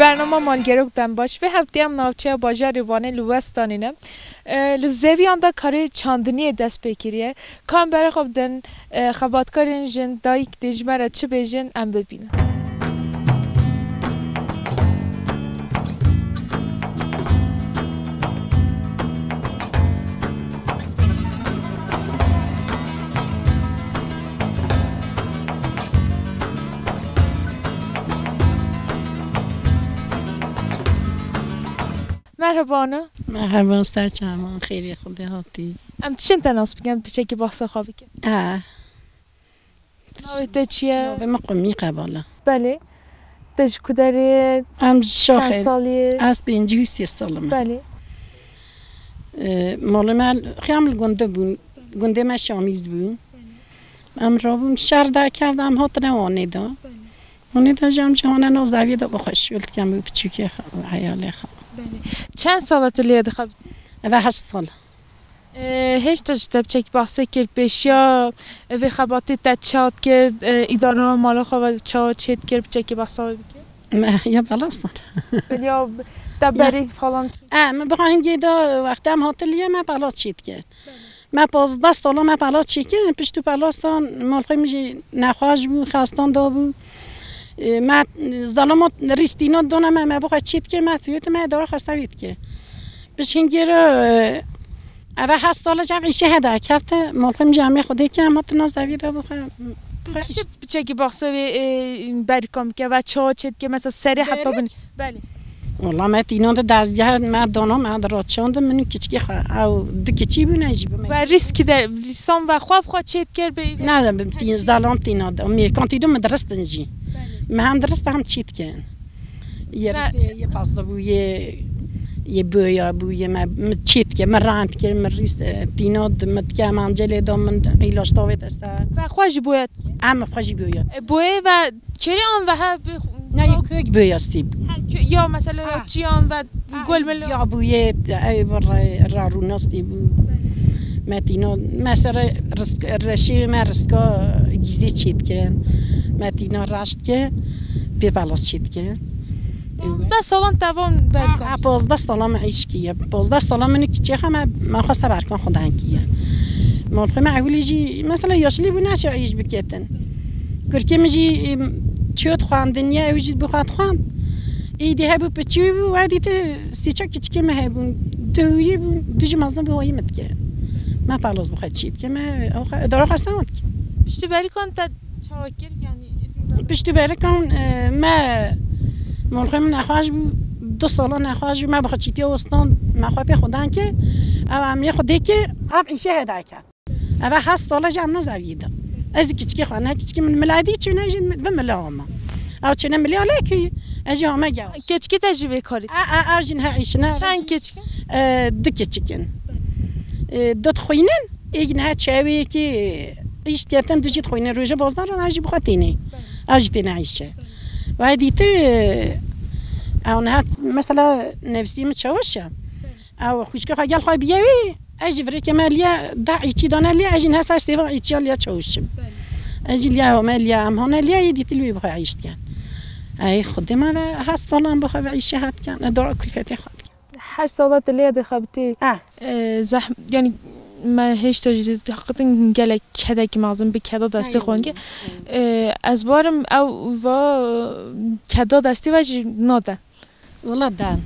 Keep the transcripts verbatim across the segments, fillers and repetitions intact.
Bernama Malgerok dem baş. Vê heftê em navçeya bajarê Wanê li Westanê ne. E, li zeviyan de karê çandiniyê dest pê kiriye. Ka em bere xwe bidin, e, xebatkarên jin, dayik dê ji me re çi bêjin, em bibînin. Merhaba Ana. Merhaba, ser çavan, xêrê Xwedê hatî. Em tişên te nas bikin, em piçekî behsa xwe bikin. Ha. Navê te çi ye? Navê min Qumî Qebal e. Belê. Te ji ku derê? Em ji Şaxê. Çend salî yê? Ez pêncî û sê sal im. Belê. Ee, malê me xiyam li gundê bûn. Gundê me Şamîz bû. Em rabûn şer derkevda, em hatine Wanê de. Wanê de jî em jî hane nav zeviyê de bixwe şûl dikem bi piçûkê xwe, eyalê xwe. Belê. Çend sala tu lê dixebitî? Eve heşt sal. Ee, hêşta ji te piçekî behsê kir pêşiya vê xebatê te çi hat kir, e, îdara mala xwe ve çawa çê dikir, piçekî behsa wê bike? Me, ya belastan. Ya te berê falan çi? E, me biha hingê de wextê em hatiliye me belas çê dikir. Me pazdeh sala me pelas çêkirin, pişt û pelastan malxwê min jî nexweş bû, xestan dabû. E, me zalamat rîstîna dana me, me bixwe çê dike, me fiyote me dara xwesta wê dike. Pişt hingê re, e, eve hest sala ev îşe heda kefte, malxwê min jî emrê Xwedê ke, em hatina zevî de bixwe. Piçekî baxsê wê, e, berîkan bike ve çawa çê dike, mesela serê heta bin. Belê. Wala me tînan de dezgeh me dana me de raçand min û kiçikê xwe. Ew du kiçî bûne jî bime. Ve rîskî de, rîsan ve xwe bi xwe çê dikir bê. Ne, de tîn, zalam tîna de. Mêrkan tîdo min diristin jî. Belê. Me hem dirist hem çê dikirin. Yê rîstê, yê pasta bû, yê, yê boya bû, yê me, min çê dikir, min rand kir, min rîst, e, tîna de, min dike, em ancelê da, min îlaç tavê deste. Ve xwe jî boya dikir? Em xwe jî boya. E, boyê ve Kerê an ve he bi Ne, yê kök bû ya stî bû. Ha, kö-, ya mesela ya Ha. çiyan ve Ha, gol mil. Ya bû yê, ey, bi re-, ra rûna stî bû. Metîno, mesela risk, reşê me riska gîzê çê dikirin. Metîno raşt ke, pê belas çê dikirin. Pazdeh salan te van berkan. Ha, pazdeh salan me îş kiye. Pazdeh salan min kiçê xe me, me xwesta berkan xwe dan kiye. Malxwe me ewilî jî, mesela yaşlî bû neşe îş biketin. Kurkê min jî, em, çiyo dixwendin ya, ew jî bi xwe dixwend. Êdî hebû piçû bû, we dîti sîça kiçikê me hebûn. Du hûrî bûn, du jî mezin bû, wayî min dikirin. Me palos bi xwe çî dike, me ew xe-, dara xwestan dikin. Piştî berikan te çawa kir, yanî? Piştî berikan, e, me molxê min nexweş bû, du sala nexweş bû, me bi xwe çîtiye ostan, me xwe pê xwe dan kir, ew emrê xwe dê kir, ev îşe heda kir. Eve hest sala jî em ne zeviyê de. Ez û kiçikê xwe, ne kiçikê min miladî çûne jî vi mila hama. Ew çûne milê alekî, ez jî hame gel. Keçikê te jî vê karî? A, a, ew jî niha îşine. Çend keçik? E, du keçik in. E, du dixwînin, êk niha çewêkî îş diketin, du jî dixwînin. Roje bazdaran ew jî bi xwe têne. Ew jî têne îşe. Ve dîtir, e, ew niha mesela nefsî min çawiş e. Ew xwişka xwe gel xwe biye wî, ez jî virêke me liye da îçî dane liye, ez jî niha ser sêvan îçiya liye çawişim. Belê. Ez jî liye me liye, em hane liye, yê dîtil wî bi xwe îş dikin. Ey Xwedê me ve her salan bi xwe ve îşe hat dikin, e, dora kulfetê xwe dikin. Her sala te liye dixebitî. Ha. E, zehm-, yanî me hêşta jî heqiqetin gelek kedekî mezin bi keda destê xwe. Eyvallah. E, ez barim ew va keda destê ve jî nade. Wela dan.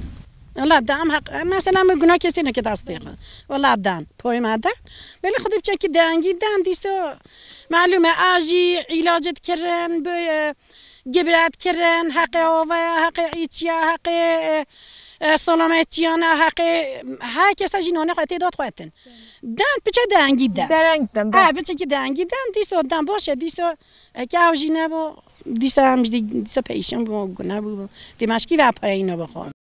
Wela dan, em heq, em mesela me guna kesê neke destê xwe. Wela dan, porê me dan. Belê xwe dê piçekî dengî dan, dîsa malûm e, a jî îlacê dikirin, bi, e, gibret kirin, heqê avaya, heqê îçiya, heqê, e, e, selametçiyana, heqê her kesa jî nonê xwe tê dat xwetin. Dan piçe dengî dan. Dereng dan, Ha, dan. Piçekî dengî dan, dîsa dan baş e, dîsa eke ew jî nebo, Dîsa em jî dî-, dîsa peyşan bû, gune bû. Têmeşkî ve pereyî nebe xwe.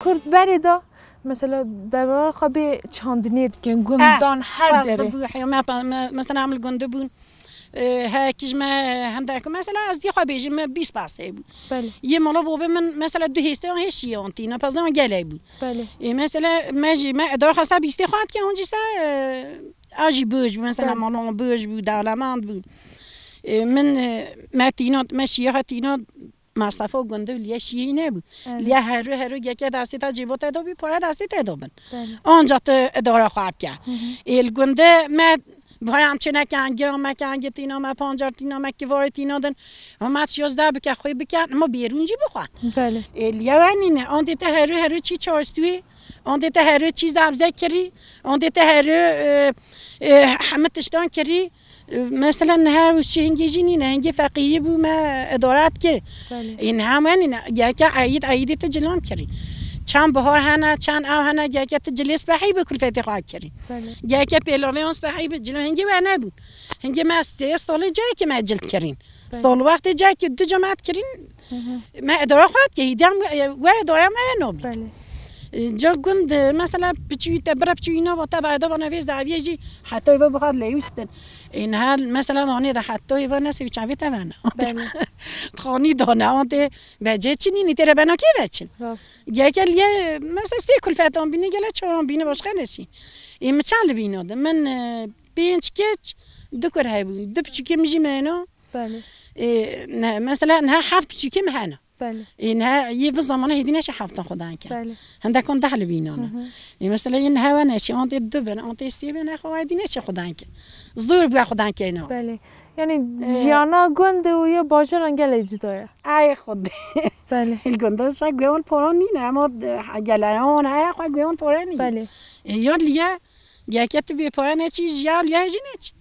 Kurd berê de, mesela, deva xwe bê çandinê dikin, gundan her derê. Bû, heya me, me, mesela, em li gundê bûn. E, heke ji me hemdek, mesela ez dî xwe bêjim, me bîst pasteyê bû. Belê. Yê mala babê min, mesela du hêsteyan hê şiye wan tîna, pezdeyan gelek bû. Belê. E, mesela me jî, me edara xwesta bîstê xwe dike, an jî se, e, a jî boj bû, mesela Belê. Mala wan boj bû, dewlemend bû. E, min, e, me tîna, me şiye xwe tîna, Mesrefa gundê û liye şiyê nebû. Evet. Liye herû herû yeke destê te cêbo te de bî, para destê te de bin. Belê. Ancak tu idara xwe bike. Hı hı. Ê li gundê me, bihayê em çêneke engir, me ke engir tîna, me pancar tîna, me kivarê tîna din. Ama me şiyozdeh bike, xwê bike, ama bêrûn jî bixwe. Belê. Ê liye we nîne, andê te herû herû çî çastûyê, andê te herû çî zebze kirî, andê te herû, e, e, hemî tiştan kirî. Mesela niha wişî hingê jî nîne, hingê feqîrî bû me idare dikir. Belê. Ê niha me nîne, gereke eyîd, eyîdê tu cilan kirî. Çend bihar hene, çend ew hene, gereke tu cilê spehî bi kulfetê xwe kirî. Belê. Gereke pêlavê wan spehî bi cilan hingê we nebûn. Hingê me sê salê cayekê me cil kirîn. Belê. Sal wextê cayekê du ca me kirîn, Hı hı. Me idara xwe dike, hîdî em, e, we idara me nabît. Belê. E, ca gund, e, mesela piçûyî te, bira piçûyî nava te, veyda bana vêz daviyê jî heta êva bixwat leyûstin. E, niha mesela nanê de heta êva nesê û çavê te vena. Belê. Xanî dane, an tê becê çinî, nî tê re bena kê veçin? Rast. Geke liye, mesela sê kulfetan bîne, gele çawan bîne, başka neşî. E, mi çend li bîna de? Min, e, pênc keç, du kur hebûn. Du piçûkê min jî mena. Belê. E, ne, mesela niha heft piçûkê min hene. Belê. Ê, niha yê vî zamana hêdî neçe heftan xwe dan ke. Belê. Hindekan deh li bînan e. Hı hı. Ê, mesela yê niha we neçe, an tê du bin, an tê sê bin, xwe hêdî neçe xwe dan ke. Zor bûye xwe dan ke ne. Belê. Yani Ee, jiyana gund û ya bajaran gelek cuda ye. Ay Xwedê. Belê. Li gunda şa guewan para nîne, ama de, geleran heye xwe guewan para nîne. Belê. Ê, ya liye Geke tu bê pare neçî, ji ya liya jî neçî.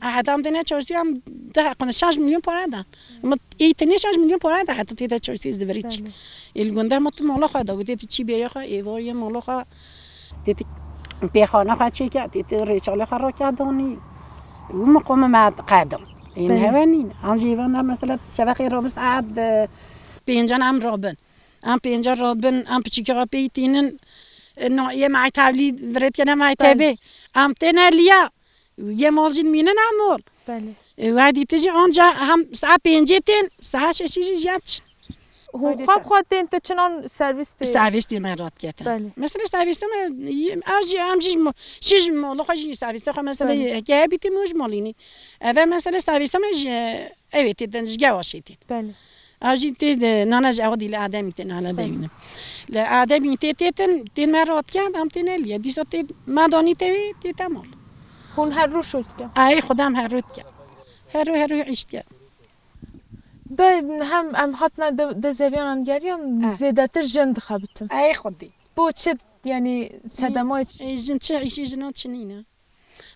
A heta em têne çarşiya em de heqine şeş milyon pare dan. Ama ê tenê şeş milyon pare da heta tê de çarşiya ez diverî çî. Belê. Ê li gunda hema tu mala xwe da, wê tê tu çî bêrê xwe, êvariyê mala xwe, tê tu pêxana xwe çêke, tê tu rêçalê xwe rake danî. Û miqome me qedim. Ê Belê. Hewe nîn. Em jî êvan mesela şevexê rabin saet, e, pêncan em rabin. Em pênca rabin, em piçîkê xwe pê tînin, e, no, yê me tevlî virêt kene me Belê. Tebê. Em têne liya, yê mal jî mînin em mal. Belê. E, wedî tu jî anca hem saet pêncê tên, saet şeşî jî jiyan çin. Hûn Haydi xwe sen. Xwe tên te çinan servis tê? Servis tê me rat kete. Belê. Mesela servis tê me, ev jî, em jî mo-, şiş mala xwe jî servis tê xwe mesela Belê. Heke hebî tê me ji malînî. Eve mesela servis tê me ji Ew ê tê din ji gewa şêtê. Belê. Ew jî tê de nana ji ew dî li Ademî tê nana Belê. Devînin. Li Ademî tê tê tin, tê me rat kend, em tê neliye. Dîsa tê me danî tê wê, tê te mal. Hûn her roj şol dikin? Ay, Xwedem her roj dikin. Her roj, her roj îş dikin. De hem em hatine de, de zeviyanan geriyan, Eh. Zêdetir jin dixebitin. Ay, Xwedê. Bo çi, yani, sedemay çi? Ê, jin çi, îşê jinan çi nîne?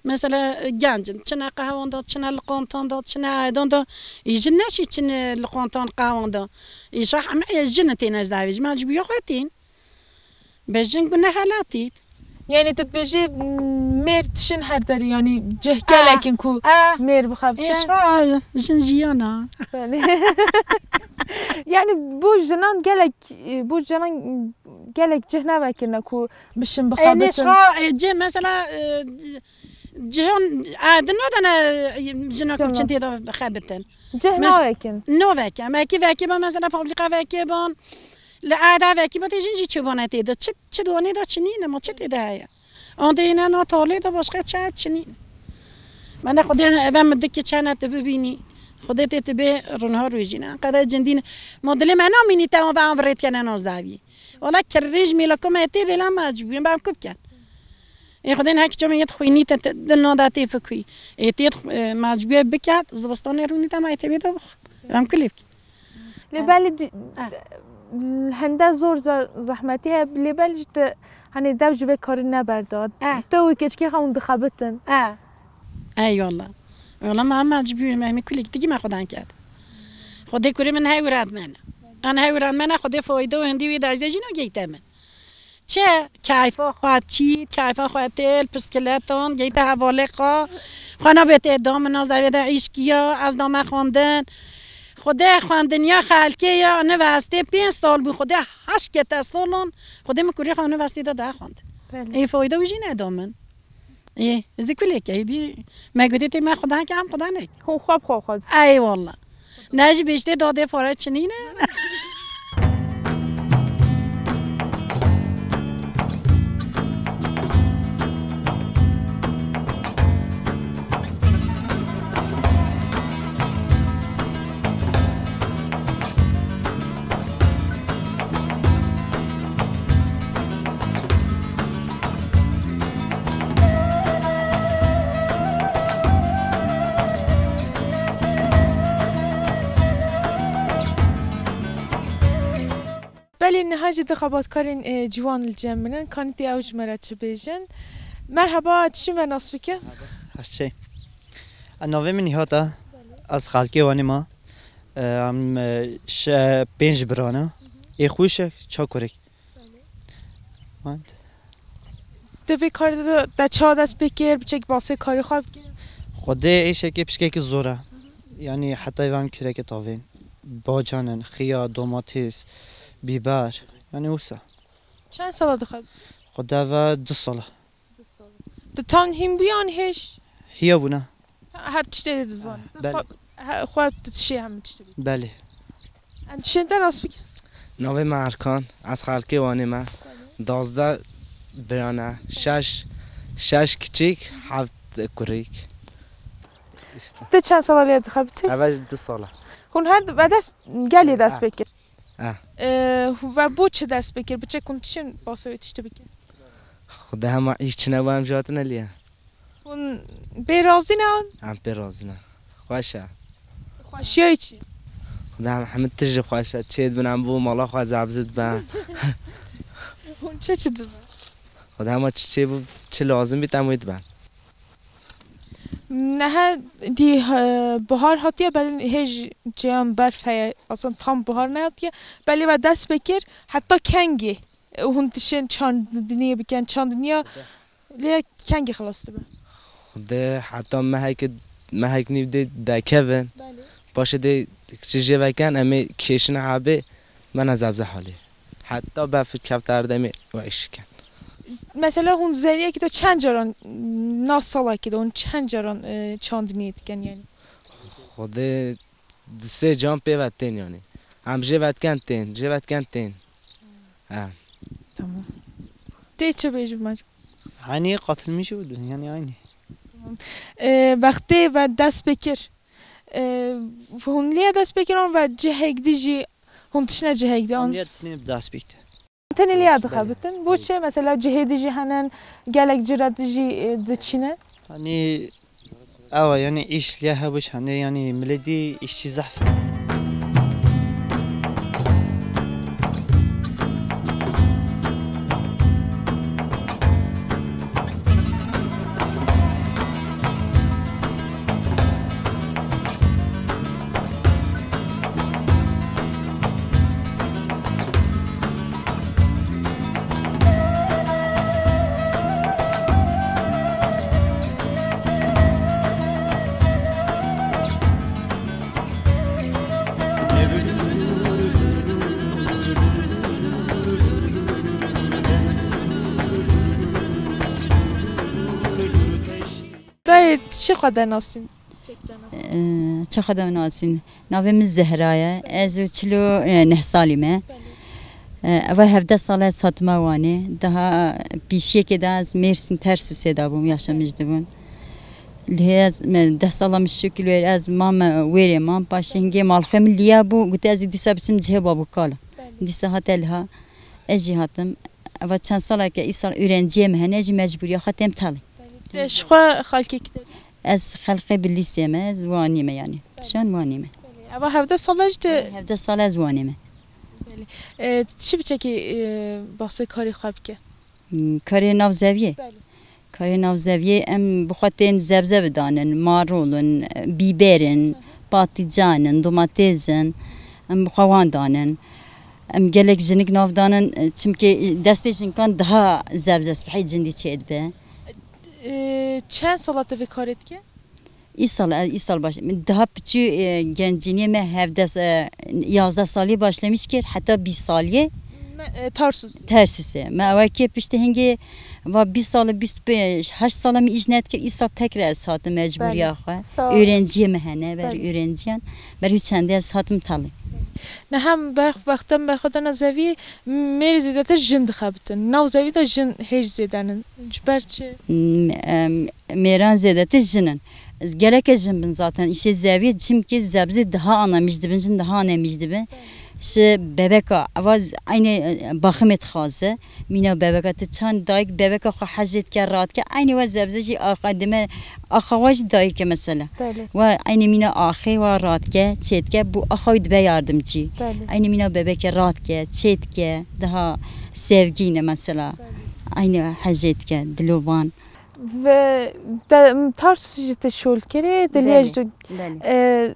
Mesela, e, genc in. Çine qehwan da, çine liqantan da, çine aydan da. Ê, jin neşî çine liqantan, qehwan da. Ê, şah em ê jin têne zavêj. Me ji bu ya xwe tên. Be jin gune helatît. Yani tu dibêjî, m, mêr tişin her derî, yani cih Ha. Gelekin ku Ha. Mêr bixebitin. Ê, şa, jin jiyana. Belê. Yani bu jinan gelek, bu jinan gelek cih nevekirine ku bişin Ê, bixebitin. Nêşxa, e, cih mesela, e, c-, cihan, e, di nadene, e, jina ku Tamam. Biçin tê de xebitin. Cih Mes-, navekin. Naveke. Em ekî vekê ban, mesela fabrîka vekê ban. Li eda vekî ban tê jin jî çêbane tê de. Çi, çi donê de çi nîne, ma çi tê de heye? An de yine na talê de başka çi çi nîne. Me ne Xwedê eve min dikî çene tu bibînî. Xwedê tê tu bê rinha rojîne. Qede cindîne. Ma dilê me namînî te an ve an virêt kene nazdavî. Wala kirrî ji mêleka me tê bêla mecbûr in, ben ku bikin. Ê Xwedê niha kiça me yê dixwînî te, te, di nada tê fikirî. Ê tê dix-, e, mecbûr biket, zivistanê rûnî te me tê bê de bix. Em ku lê bikin. Lê belê di-, Ha. Hende zor ze-, zehmetî heye, lê belê ji te, hani dev ji vê karî neberda. Ha. Te û keçikê xwe hûn dixebitin. Ha. Eyvallah. Wala me mecbûr me, me kulî gitti ki me Xwedê kerd. Xwedê kurê min hewrat mene. An hewrat mene, Xwedê fayda û hindî wî derzê jî nageyte min. Çi? Keyfa xwe çît, keyfa xwe têl, piskiletan, geyte hevalê xwe. Xwe nabê tê da min, ez evê de îşkiya, ez dame xwendin. Xwedê xwendiniya xelkê ya, nivestê pênc sal bû, Xwedê heşt kete salan, Xwedê min kurê xwe nivestê de de xwend. Belê. Ê fayda wî jî neda min. Ê, ez dî kulekê, dî me gotê tê me xudan ke em xudan ek. Hûn xwe bi xwe xwedin. Ey wallah. Ne jî bêştê dadê pare çinîne. Belê, niha jî du xebatkarên, e, ciwan li cem min in. Kanî tê ew ji me re çi bêjin? Merheba, tu çi me nas bike? Ez çi? E, navê min Nihat e. Ez xelkê Wanê me. E, em, e, şe-, pênc bira ne. Ê xwişek, çakurek. Belê. Wan. Tu vê karê de, te çawa dest pê kir, biçek basê karê xwe bike? Xwedê êşekê pişkekî zor e. Yanî heta êvan kireke tavên. Bacan in, xiya, domates, bîber. Yanî wisa. Çend sala dixebitî? Xwedê ve du sala. Tu tam hîn bû yan hêj? Hiya bûna. Her tiştê dê dizanî. Belê. Xwe, he, xwe tu dişê hemû tiştê bî. Belê. Em dişên te nas bikin. Navê me Erkan, ez xelkê Wanê me. Belê. Dazdeh birane, şeş, şeş kiçik, heft kurîk. İşte. Tu çend sala lê dixebitî? Eve ji du sala. Hûn her du ve dest, gelê dest pê kir? Eh. Ee, ve bo çi dest pê kir? Biçek hûn tişên basê wê tiştê bikin? Xwedê hema îş çine bo em jî hatine lê. Hûn pê razî ne an? Em pê razî ne. Xweş e. Xweşiya wî çi? Xwedê em hemî tişt jî xweş e. Çê dibin em bo mala xwe zebzit be. Hûn çi çi dibin? Xwedê hema çi çê bû, çi lazim bî em wê diben. Nehe dî, e, bihar hatiye, belê hêj cêyan berf heye. Aslında tam bihar nehatiye. Belê ve dest pê kir, heta kengê? E, hûn dişên çandiniyê bikin, çandiniya lê kengî xilas dibe? Xwedê heta meheke, mehek nîv dê dekevin. Belê. Paşê dê çi jê veken, em ê kêşine hebê, me ne zebze halê. Heta bef kefte erdemê we îşiken. Mesela hûn zeviyekî de çend caran nas salekî de hûn çend caran, e, çandiniyê dikin yani? Xwedê Di sê can pê ve tên yanî. Em jê ve diken tên, jê ve diken tên. He. Tamam. Tê çi bêjî me? Hanî qatilmiş û yanî aynî. Tamam. Ee, wextê ve dest pê kir. Ee, hûn lê dest pê kirin ve cihek dî jî hûn tişne cihek dî an? Lê tenê bi dest pê kir. Tenê liya dixebitin. Bo çi? Mesela cihê dî jî hene, gelek cure dî jî, e, diçîne. Hani ewa yani iş liya hebû çendê yani milê dî işçi zehf. Dayê, tu çi xwe de nasîn? Ee, çi xwe de nasîn? Navê min Zehra ye. Ez çil û neh salî me. Belê. Ee, eva hevdeh sal ez hatime Wanê. Daha pîşiyekê de ez Mêrsîn Tersûsê de bûm, yaşamîş dibûm. Lê ez, me, deh sala min şikil wêr, ez mam, wêrê mam. Paşê hingê malxwê min liya bû, gote ez ê dîsa biçim cihê babûkala. Belê. Dîsa hate liha. Ez jî hatim. Eva çend saleke îsal öğrenciyê me hene, ez jî mecbûriya xwe têm talê. Te ji xwe xelkê kî te? Ez xelqê Bilîsê me, ez Wanî me yanî. Belê. Şan Wanî me. Belê. Eva hevdeh sal e ji te? Hevdeh sal ez Wanî me. Belê. E, çi biçekî, e, bahsê karê xwe bike? Hmm, karê nav zeviyê? Belê. Karê nav zeviyê em bi xwe tên zebze bidanin, marol in, bîber in, patîcan in, domates in, em bi xwe wan danin. Em gelek jinik nav danin, çimkî destê jinkan daha zebze spehî cindî çêdibe. Ee, çend sala tu vê karê dike? Îsal, ez îsal baş. Min daha piçû, e, gencînê me hevdeh, e, yazdeh salî başlamiş kir, heta bîst salî. E, Tarsus. Tersuse. Me ewekê piştî hingê va bîst sal, bîst pênc, heşt sala min îş nedikir, îsal tekrar ez hatim mecburiya Belê. xwe. Sağ ol. Öğrenciye me hene, ber Belê. öğrenciyan. Ber hû çendê ez hatim talê. Ne hem berx-, wexta me berxwe dana zevî, mêrê zêdetir jin dixebitin. Nav zevî de jin hêj zêdenin. Ji ber çi? M-, em, mêran zêdetir jin in. Ez geleke jin bin zaten. Îşê zeviyê çimkî zebzê daha anemîş dibin, jin daha anemîş dibin. Şi bebeka, eva z-, aynê, e, baximê dixwaze. Mîna bebeka, tu çand dayik bebeka xwe hejê dike, radike. Aynê we zebze jî axa dime, axa we jî dayike mesela. Belê. We aynê mîna axê we radike, çêdike, bu axa wî dibe yardimcî. Belê. Aynê mîna bebeke radike, çêdike, daha sevgîne mesela. Belê. Aynê hejê dike, dilovan. Ve te, Tarsus jî te şol kirê, dilê Belê, ji tu, belê. e,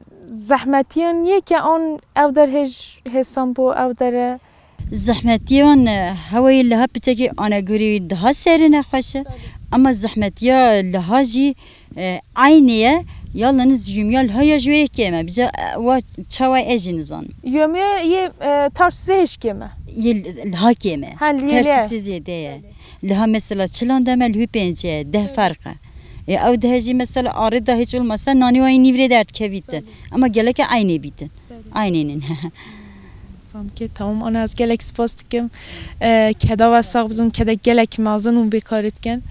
zehmetiyan niye ke an ev der hêj hêsan bo ev dere? Zehmetiyan, e, hewayê liha piçekî anegorî daha serine xweş e. Belê. Ama zehmetiya liha jî, e, aynê ye. Yalnız yumya liha ya ji wê kêm e. Bica, e, wa çawa ez jî nizanim. Yumya yê, e, Tarsusê hêj kêm e. Yê liha kêm e. Ha, lê, lê. Tarsusê zêde ye. Liha mesela çilan de me lihû pênc e, deh ferq e. E, ew deh jî mesela arê de hiç olmasa nanî wayî nîvrê derdikevîtin. Ama geleke aynê bîtin. Aynênin. Fam ke tamam, ana ez gelek spas dikim. E, keda ve sax bidin, keda gelek mezin û bêkarê dikin.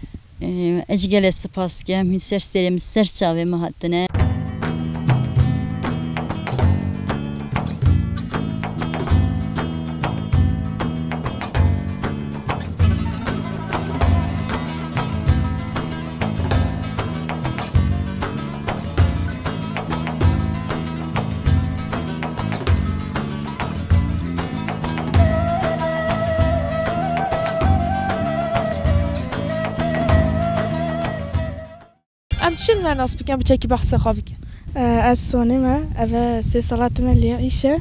E, ez jî gelek spas dikim. Hûn ser serê min, ser çavê min hatine. Em çi ne nas bikin, biçekî behsa xwe bikin. Ez Sonê me, eve sê sala time liya îşe.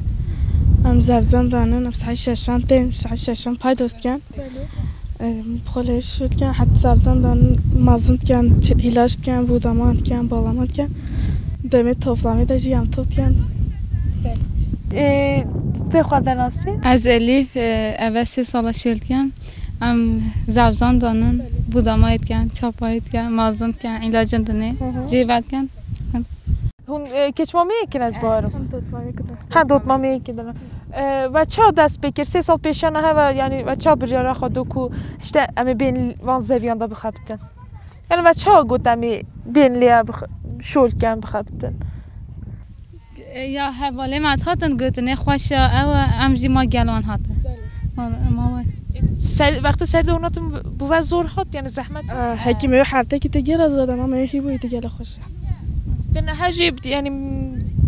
Em zevzan danin, em saet şeşan tên, saet şeşan paydos dikin. Em xwe lê şû dikin, het zevzan danin, mazin dikin, çi-, îlaç dikin, bûdaman dikin, balaman dikin. Demê toflamê de jî em top dikin. Ê, tê xwe de nasî? Ez Elîf, e, eve sê sala şûl dikim. Em zevzan danin, bûdamayê dikin, çapayê dikin, mazin dikin, îlacin dinê, Hı hı. jê vedikin. Hûn, e, keçmameyê kin ez bawerim. Em dotmameyê kin. Ha, dotmameyê kin dime. E, ve ça dest pê kir? Sê sal pêşana heve, yani ve ça biryara xwe do ku işte em ê bên van zeviyan de bixebitin? Yani ve ça got em ê bên lê bix-, şol ken bixebitin? E, ya hevalê me hatin gotinê xweş e, ew e, em jî ma gel wan hatin. Wala, ma we. Ser, wextê serdê hûn hatin bi we zor hat, yani zehmet hat? E, hekî me heftekî te gela zor, ama me hî bûyî te gela xweş. Te niha jî, yani,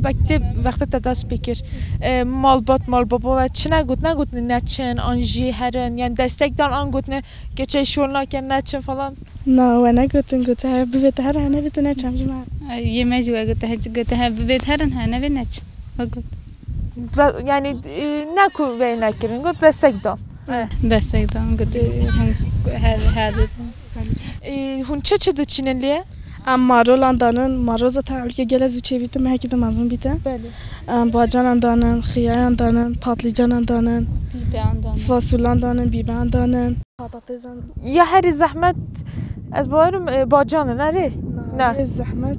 wextê, wextê te dest pê kir. E, malbat, malbaba we çi negot, negot neçin, an jî herin, yani destek dan an gotine keçê şol nakin, neçin falan. Na, we negotin, gote, he, bivête herin, he, nevête neçin, ji me. Yê me jî we gote, he, gote, he, bivête herin, he, nevê neçin. We got. Ve, yani, e, ne ku vê nekirin, got destek dan. Eh, destek dan, got, e, hûn her, her. E, hûn çi çi diçînin lê? Em marolan danin, marol zaten ewlî ke gelek zû çêbîtin, mehekî de mezin bîtin. Belê. Em bacanan danin, xiyayan danin, patlîcanan danin, Bîbeyan danin. fasulyan danin, bîbeyan danin. Patatêsan. Ya herî zehmet, ez bawerim, e, bacan in, erê? Na, Ne. Herî zehmet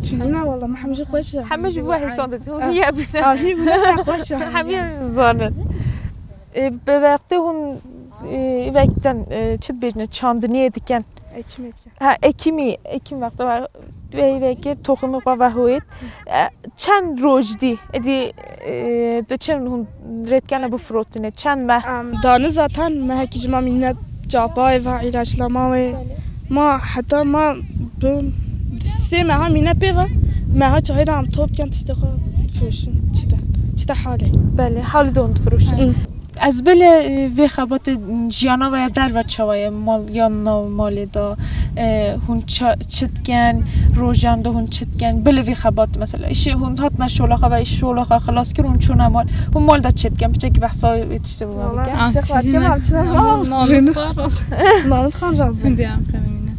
çi ne, wala me hemî jî xweş e. Hemî jî we hêsan ditin. Hûn Ah. niye bine? Ah, hî bine xweş e. Hemî zanin. E, bi wextê hûn, e, vekten, e, çi dibêjine, çandiniyê dikin? Ekîmê dikin. Ha, ekîmî, ekîm wexta we, we, we kir, toxumê xwe ve hoyêt. E, Çend roj dî, êdî, e, diçin hûn rêdikene bifirotine? Çend meh? Em, dane zaten mehekî ji ma mîne çapayê ve îlaçlama wê. Ma heta ma bi sê meha mîne pê ve, meha çahê de em top ken tiştê xwe firoşin. Çi de, çi de halê. Belê, halî de hûn difiroşin. Hı. Ez bile, e, vê xebatê jiyana we ya derve çawa ye? Mal, ya nav malê de, e, hûn ça-, çi dikin? Rojan de hûn çi dikin? Bile vê xebat, mesela, îşê hûn hatine şolaxa ve îş şolaxa xilas kir, hûn çûne mal. Hûn mal de çi dikin? Piçekî behsa wê tiştê bi me Valla, bike. Ah, şex çizî vatkê ne. Mam çine Ama mal. Navê Jin. xwe rast. Navê xan razı. Hindi em qenemîne.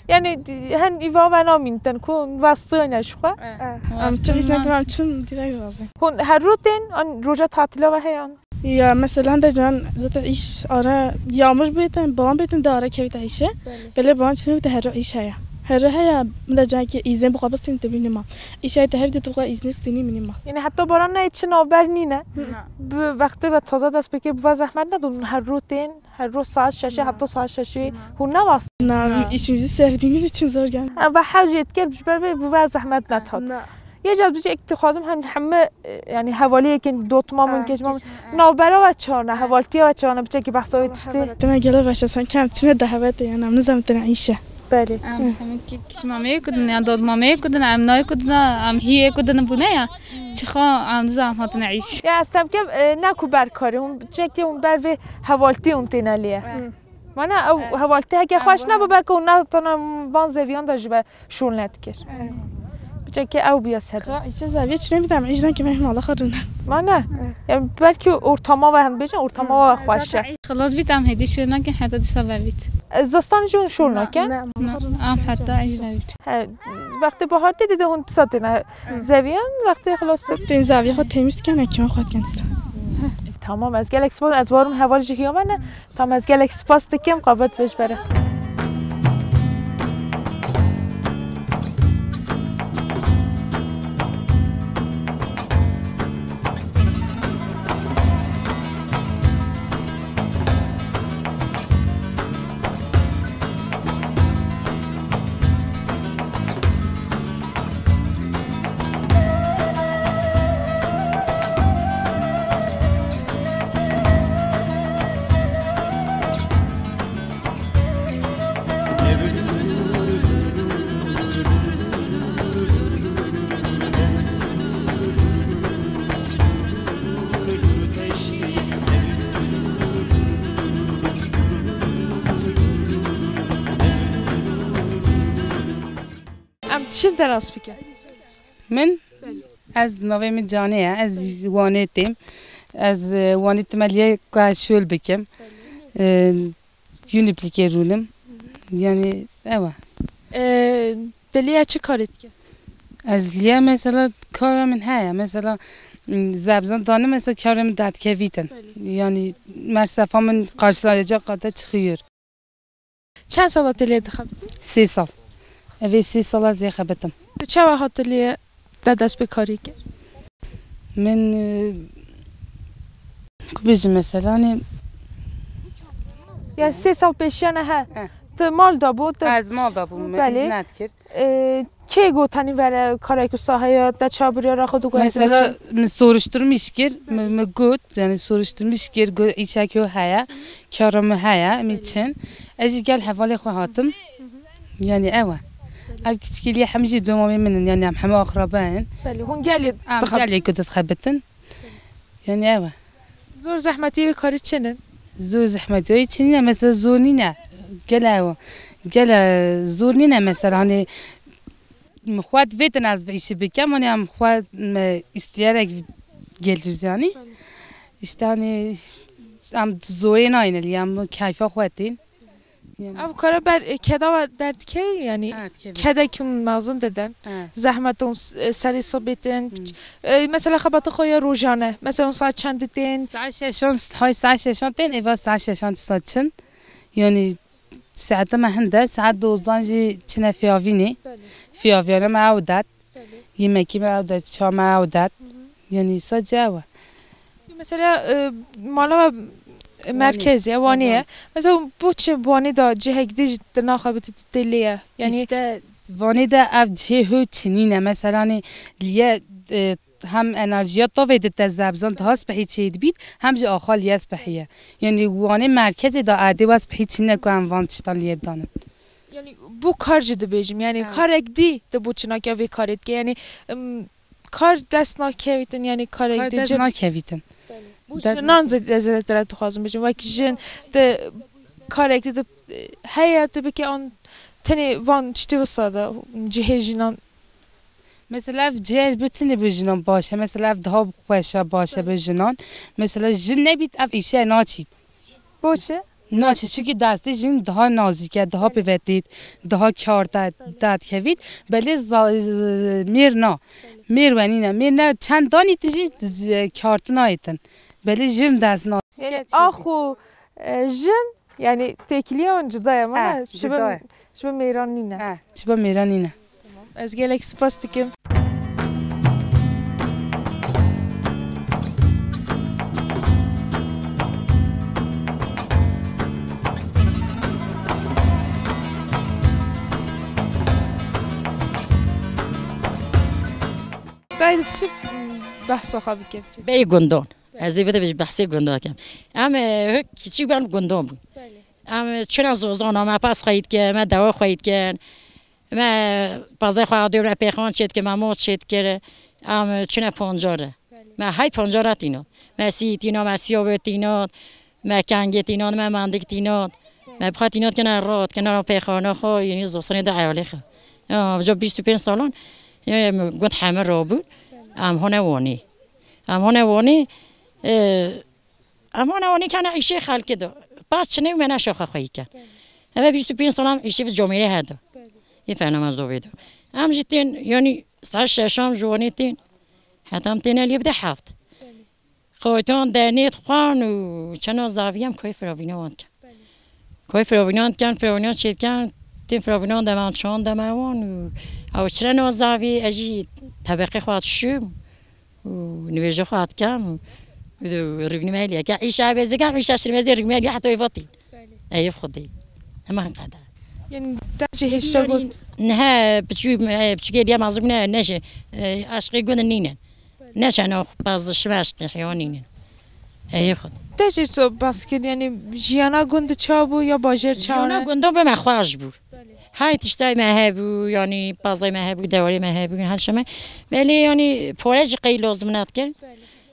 Yani, hen îva ve namîn ten ku vastiyane ji xwe. Eh, Em çi vîsne ku em çin direk razı. Hûn her rotên, an roja tatila ve heyan? Ya mesela hende can zaten îş ara yağmur bêtin, bawan bêtin de ara kevîte îşe. Belê. Belê bawan çi bêtin her îş heye. Her heye, min de can ki îzin bu kabistin te bînî ma. Îşe te hevdî tu xwe îzin stînî mînî ma. Yani heta baran ne çi navber nîne. Na. Bi wextê ve taze dest pê kir, bi ve zehmet nedon, her rû tên, her rû saet şeşê, Na. Heta saet şeşê. Na. Hûn ne vas. Na, Na. işimizi sevdiğimiz için zor geldi. Ha, ve her jê dikir, bi ber vê bi ve zehmet nehat. Na. Yê ca dibêje, êk dixwazim hem heme, e, yani hevaliyekên dotma min, Ha, kêşma min, kêşma min, ha. Navbera we çi ne, Ha. hevaltiya we çi ne, biçekî behsa wê tiştê. Te me gelo baş e, sen kem çine dehwete, yani em nizam tene îşe. Belê. Em hemî ki-, kiçmameyê kudin, yan dodmameyê kudin, em nayê kudin, em hiyê kudin bûne ya. Çixa em nizam hatine îş. Ya ez temkem, e, ne ku ber karê, hûn çekê hûn ber vê hevaltiyê hûn têne lê. Hı. Mana ew hevaltî heke xweş nebe, belke hûn ne tane van zeviyan de ji be şûl nedikir. Biçekê ew biya ser. Ka îçe zeviye çine bidem, îjden ki mehim Allah xarine. Mana? Evet. Yani belki ortama ve hem bêjin, ortama ve xweş e. Xilas bît, em hêdî şûl nakin, heta dîsa vevît. E, zistan jî hûn şûl nakin? Ne, ne. Em heta îj vevît. He, wextê bahar tê dide hûn dîsa têne zeviyan, wextê xilas. Tên zeviye xwe temiz dikin, ekî xwe dikin dîsa. Tamam, ez gelek spas, ez warim heval jî hiya me ne. Tamam, ez gelek spas dikim, qabet vêj bere. Em çin te nas bikin. Min? Ez navê min Canê ye. Ez Wanê têm. Ez, e, Wanê time lê ku ez şol bikim. E, Uniplikê rûnim. Yani ew e. E, te lê çi karê dike? Ez lê mesela kara min heye. Mesela, m, zebzan dane mesela karê min derdikevîtin. Belê. Yani mersefa min karşılayacak kadar çıkıyor. Çend sala te lê dixebitin? Sê sal. Evê sê sala ez ê xebitim. Tu çawa hati lê te dest bi karî kir? Min, e, ku bêjim mesela, hani. Ya sê sal pêşiya ne he? He. Tu mal da bû, tu Ez mal da bûm, me Belê. îş nedikir. E, kê got tenî vere karek û sahaya te çawa biryara xwe diguhezîne Mesela çi? min soruşturmuş kir, min, min got, yani soruşturmuş kir, got îçek yo heye, kara min heye, min çin. Ez jî gel hevalê xwe hatim. Yani ew e. Ev kiçikî lê hemî jî domamê min in, yani em hemî axrabe in. Belê, hûn gelê Em dixeb- gelê ku dixebitin. Yani ew e. Zor zehmetî wê karî çin in? Zor zehmetî wê çin e, mesela zor nîne. Gel ew. Gel e, zor nîne mesela, hani xwe divêtin ez vê îşî bikem, hani em xwe me isteyerek geliriz yani. İşte hani em zorê nayîne, em keyfa xwe tên. Yani. Ev kara ber, e, keda ve derdikey yani. Ha, dikeve. Kedek hûn mezin didin. Ha. Zehmet hûn s-, e, serê sibê tên. Hmm. E, mesela xebata xwe ya rojane. Mesela hûn saet çend tên? Saet şeşan, hay saet şeşan tên, êva saet şeşan saçin. Yani saete me hinde, saet dozdan jî çine fiyavînê. Belê. Fiyaviyane me ew dat. Belê. Yemekî me ew dat, ça me ew dat. Hı hı. Yani sadece ew e. Mesela, e, mala we, e, Wanê. merkezê, Wanê ye. Wanê. Mesela bo çi Wanê da cihek dî ji te naxebitî tê lê ye? Yani İşte Wanê de ev cihê hû çinîne. Mesela, hani, liye, e, hem enerjiya tavê dite zebzan daha spehî çê dibît, hem jî axa liye spehî ye. Yani Wanê merkezê da edê we spehî çinîne ku em van tiştan liye bidanin. Yani bu kar jî dibêjim. Yani Ha. karek dî de bu çinakya vê karê dike. Yani, em, kar dest nakevîtin, yani karek Kar dest nakevîtin. Bu Dest jinan zêde, zêdetir ez dixwazim bêjim. Wek jin de karek de, de, heye, tu bike an tenê van tiştê wisa de cihê jinan. Mesela ev cihê bi tinê bi jinan baş e. Mesela ev daha xweş e, baş e bi jinan. Mesela jin nebît ev îşe naçît. Boçi? Naçît, çünkü destê jin daha nazik e, daha pêvetît, daha kar te, te dikevît. Belê za-, z-, mêr na. Mêr wenîne. Mêr ne çend danî tu jî z-, kar tu nayêtin. Belê jin dest na. Yani ax û, e, jin, yani têkiliya wan cuda ye, mana, e, ji bo, cuda ye, ji bo mêran nîne. E, ji bo mêran nîne. Ez gelek spas dikim. Dayê, tu çi behsa xwe bike biçe? Beyê gundan. Ez ê bide ji behsê gundan kem. Em, e, hik kiçîk ben gundan bûn. Belê. Em, e, çine zozana, me pas xweyî dikin, me dewa xweyî dikin. Me pazê xwe adê me pêxan çêt kir, me moz çêt kir. Em, e, çine pancar e. Belê. Me hey pancara tînat. Me sî tînat, me siyabê tînat. Me kengê tînat, me mandik tînat. Me bi xwe tînat kene rat, kene pêxana xwe, yeni zostanê de eyalê xwe. Ya, ca bîst û pênc salan, ya, em gund heme rabûn. Em hone Wanê. Em hone Wanê, e, em hone Wanê kene îşê xelkê de. Pas çinê û me neşa xwe xweyî ken. Eve bîst û pênc salan îşê vi camêrê he de. Yê fena me zovê de. Em jî tên, yani, saet şeşan ji Wanê tên. Heta em tên eliyê bide heft. Qoyton denêt xwan û çeno zaviyem koy firavîna wan dikin. Koy firavîna wan dikin, firavîna çê dikin, tên firavîna wan deman çon dema wan û ew çireno zavî, ez jî tebeqê xwe dişim û nivêje xwe dikim û rûnî me heliye. Ke îşa bezî kem, îşa şirmezê rûnî me heliye heta êvatî. Belê. Eyb Xwedê. Hema hinqede. Yani te jî hêşta got. Niha piçû, e, piçûkê diye mazlûm ne, ne jî, e, aşqê gund nînin. Belê. Ne şeno pazişme aşqê hewa nînin. Eyb Xwedê. Te jî to bas kir, yani jiyana gund ça bû ya bajêr ça ne? Jiyana gundan be me xweş bû. Belê. Hay tiştay me hebû, yani pazay me hebû, dewarê me hebû, her şeme. Belê yani pore jî qey lozim nadikir. Belê.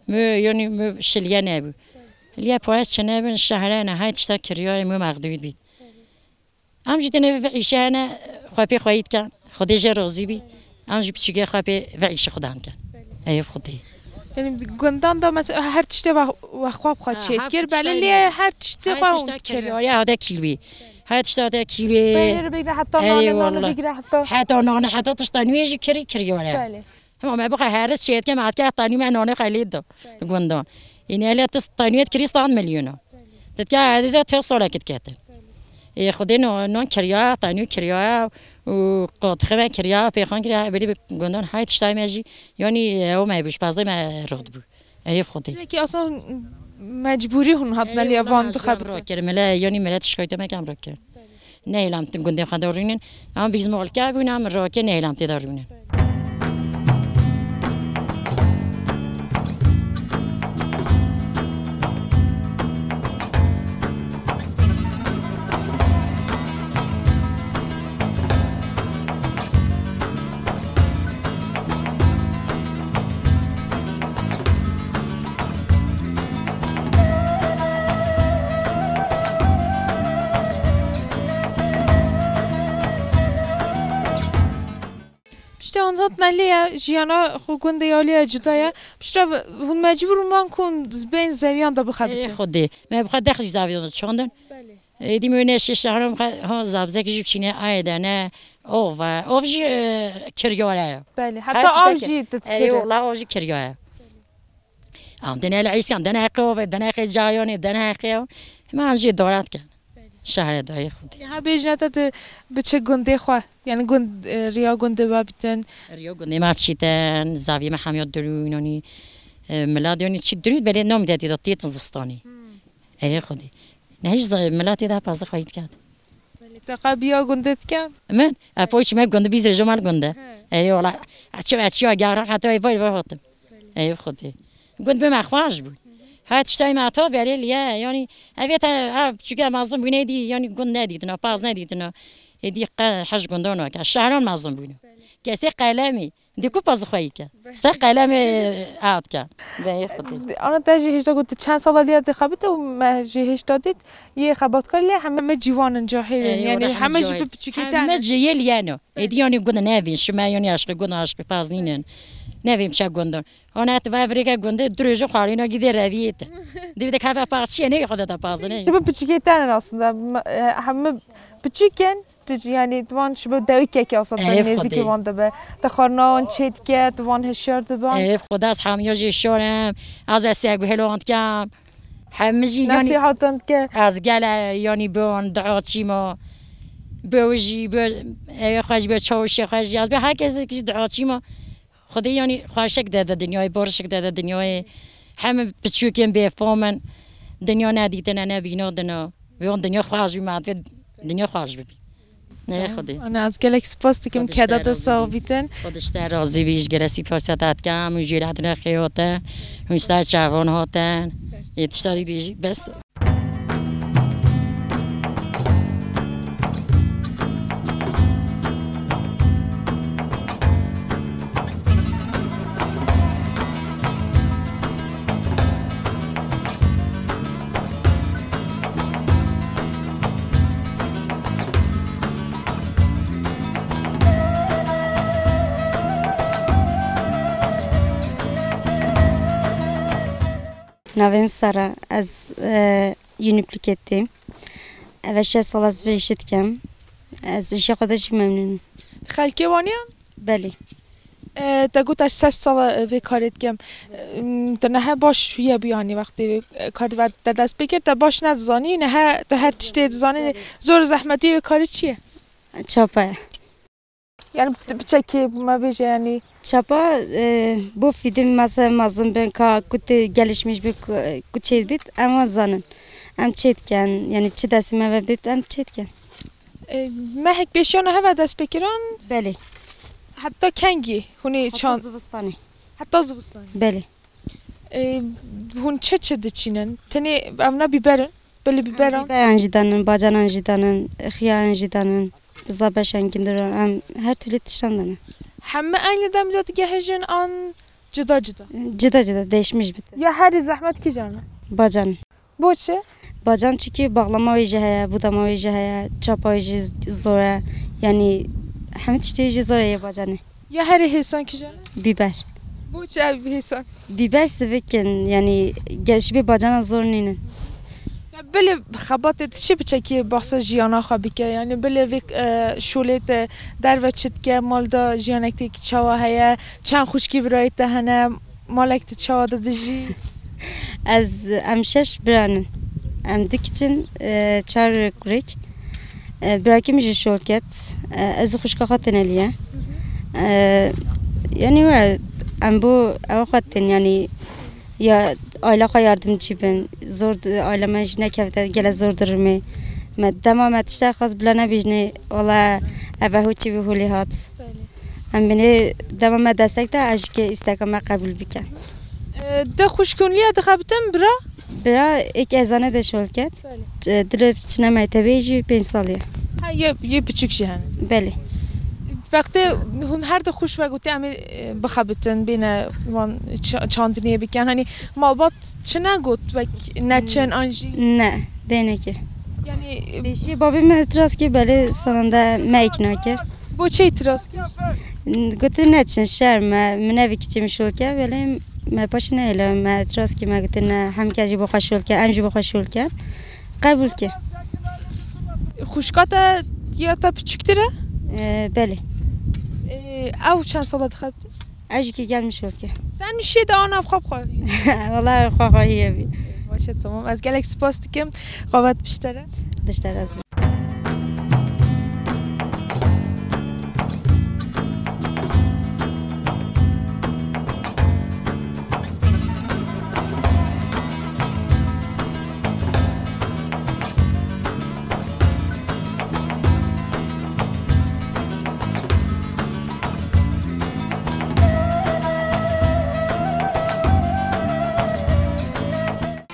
Mi, yani mi şiliye nebû. Liye pare çi nebin, şehre ne, hay tişta kiriyarê mi mexdûr bî. Em jî tenê ve îşe hene, xwe pê xweyî dikin. Xwedê jê razî bî. Em jî piçûkê xwe pê ve îşe xwe dan dikin. Eyb Xwedê. Yani gundan da mesela her tiştê ve, ve xwe bi xwe çêt kir. Belê lê her tiştê xwe hûn dikir. Her tişta kiriyarê hade kîlbî. Her tişta hade kîlbî. Peynir bigre heta nane, nane bigre heta. Heta nane, heta tişta nûyê jî kirî kiriyarê. Belê. Hema me bixe heris çêtke me hatke tanî me nane xelî do. Belê. Gundan. Yine hele tu taniyet kirî stan milyona. Belê. Tetke hadi de tê sole kit ketin. Belê. E, Xwedê no, non kiriya, tanî kiriya û qotxe me kiriya, pêxan kiriya, belê bi gundan hay tiştay me jî, yani, e, o me bû, ji pazê me rot bû. Eyb Xwedê. Peki aslında mecburi hûn hatine liye van dixebite. Ro kir, mele, yani mele tişkayte me kem ro kir. Nehêlam tim gundê xwe de rûnin. Em bîzmolke bûn, em rokê nehêlam tê de rûnin. Pişta hûn hatine lê ya, jiyana xwe gundê ya lê ya cuda ya. Pişta hûn mecbûr bûn ku bên zeviyan da bixebitin. Ê Xwedê. Me bi xwe dexlî zaviyan da çandin. Belê. Êdî me ne şiş şehran xwe, ha, zabzek jî biçîne, ayê de ne, ov e. Ov jî, e, kiryare ye. Belê. Her tiştek av jî ditkire. Ey, wala ov jî kiryare ye. Em dene li Îskan, dene heqê ove, dene heqê cayonê, dene heqê ew. Hema em jî dorat ken. Şehre dayê Xwedê. Niha bêjine te tu bi çi gundê xwe, yani gund, e, riya gundê we bitin? Riya gundê me çîten, zaviyê me hemiya dirûn, yani, e, miladê yani çî dirûn, belê nam de tê de têtin zistanê. Hmm. Ey Xwedê. Ne hiç za-, milatê de pazde xweyî diket. Belê, te qe biya gundê diken? Min? E, poşî me gundê, bîz rêjo mal gundê. He. Ey wala, e, çi, e, çiya gera, heta ey vay vay hatim. Eyb Xwedê. Gund bi me xweş bû. Her tiştay me hat belê liye, yani, ev ê te, ev çûke mazlûm bû nedî, yani, gund nedîtina, paz nedîtina. Êdî qe hej gundan weke. Şehran mazlûm bûne. Kesê qelemî. Di ku paz xweyî ke. Se qelemê hat ke. Eyb Xwedê. Ana te jî hêşta got, tu çend sala liye dixebite û me jî hêşta dît, yê xebatkar lê heme me ciwan in, cahil in. Ey, yani, wala heme jî bi piçûkê te ne. Heme cî yê liye ne. Êdî yanî gund nevîn, şime yanî aşqî gund aşqî paz nînin. Nevîn çe gundin. Hona tu ve virêke gundê, du rêjin xwarîna gîdê reviyê te. Dî bir de keve paxçiye ne xwe de pazine. Şime piçikê te ne aslında. Me, e, heme piçik in. Yanî, di van ji bo dewikekê aslında Ev nêzîkî Xwedê. Wan dibe. Te xwarina wan çê dike, di van hişyar diban. Ev Xwedê, ez hemiya jê şor im. Ez esek bi hêlo wan dikem. Hemî jî, yanî, Nesîhatan dike. Ez gele, yanî, bi wan dua çîma. Bi wî jî, bi evê xwe jî, bi çawişê xwe jî. Ez bi her kes jî dua çîma. Xwedê, yanî, xweşik de de dinyayê, barişik de de dinyayê. Heme piçûkên bêfam in. Dinya nedîtine, nebîna dina. Bi wan dinya xweş bî, me divê dinya xweş bibî. Ne Xwedê. Ana, ez gelek spas dikim, Xwedê keda te te razî sax bî. Bîtin. Xwedê ji te razî bî, ji gelek spas te dikim, hûn jê re hatine xêr hatin, hûn ji te çavan hatin. Yê tişta dî dibêjî, bes. Navê min Sara, ez, e, Yunîplîketê. Ev e şeş sal ez vê îşê dikim. Ez îşê xwe de jî memnûn im. Xelkê Wanê ye? Belê. E, te got ez şeş sal e vê karê dikim. E, te nehe baş şûye bû, yanî wextê vê, e, karê te dest pê kir, te baş nedizanî, nehe te her tiştê dizanî. Belê. Zor û zehmetî vê karê çi ye? Çapa ye. Yani bi-, biçekê me bêje yani. Çapa, e, bo fîdin meze mezin bin ka ku tê gelişmiş bi ku, ku çê bit, em wan zanin. Em çê dikin, yani çi destê me ve bit, em çê dikin. E, mehek pêşiya niha ve dest pê kirin? Belê. Heta kengî hûn ê Heta çan-, zivistanê. Heta zivistanê. Belê. E, hûn çi çi diçînin? Tenê ev ne bîber in? Belê bîberan. Bîberan jî danin, bacanan jî danin, xiyaran jî danin. Biza beşan gindiran, em her türlü tiştan danin. Hemme aynı demde digehijin an cida cida? Cida cida, değişmiş bit. Ya herî zehmet kîjan e? Bacan. Bo çi? Bacan çünkü bağlama wê jî heye, budama wê jî heye, çapa wê jî zor e. Yani hemî tiştê jî zor e yê bacanê. Ya herî hêsan kîjan e? Bîber. Bo çi ev hêsan? Bîber sivik in, yani gelişî bê bacana zor nînin. Ya belê xebatê tu çi biçekî bahsa jiyana xwe bike, yani belê vê, e, şolê te derve çi dike, mal de jiyanek te çawa heye, çend xwişkî birayê te hene, malek te çawa de dijî? Ez, em şeş biranin. Em du kiçin, e, çar kurêk. E, birakî min jî şol ket. E, ez û xwişka xwe tenelî ye. E, yanî we, em bo ew xwe tên, yanî ya aile xwe yardimcî bin. Zor di, aile me jî nekevte, gele zor dirimê. Me dema me tiştek xwest bila nebîjnê, wala ev e hû çi bi holê hat. Belê. Em binê dema me destek da, ez jî ke îsteka me qebûl bike. E, de xwişkûnliye dixebitin bira? Bira êk ezane de şol ket. Belê. E, dilê çine mektebê jî pênc salî ye. Ha, yê, yê piçûk jî hene. Belê. Wextê hûn her du xwişk ve gotê em ê, e, bixebitin, bêne wan ça-, çandiniyê bikin. Hani malbat çi negot, wek neçin an jî? Ne, dênekê. Yani, e, Pêşî babê me itiraz kir, belê sonunda me îkna kir. Bo çi itiraz kir? Gotin neçin, şerm e, min nevî kiçê min şol ke, belê me paşê nehêle, me itiraz kir, me gotin ne, hem ke jî bo xwe şol ke, em jî bo xwe şol ke. Qebûl ke. Xwişka te ya te piçûktir e? E, belê. E, ew çend sala dixebite? Ew jî ke gel min şol ke. Te nûşê de an ev xwe bixwe? Wala ew xwe xwe hiye bî. Baş e, tamam. Ez gelek spas dikim. Qawet piştere. Diştere ez.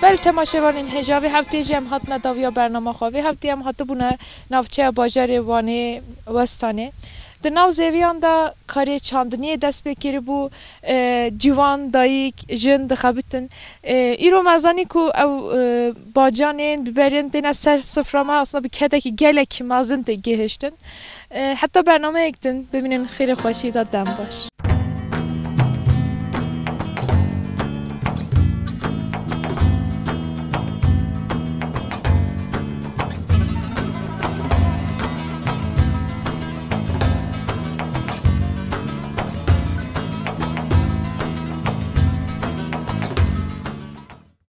Belê temaşevanên hêja, vê heftê jî em hatine dawiya bernama xwe. Vê heftê em hatibûne navçeya bajarê Wanê Westanê. Di nav zêviyan de karê çandiniyê dest pê kiribû, e, ciwan, dayik, jin dixebitin. E, îro me zanî ku ew, e, bacanên, biberên têne ser sifra me, aslında bi kedekî gelekî mezin tê gihiştin. E, heta bernameyek din bimînin xêrê xweşî de, dem baş.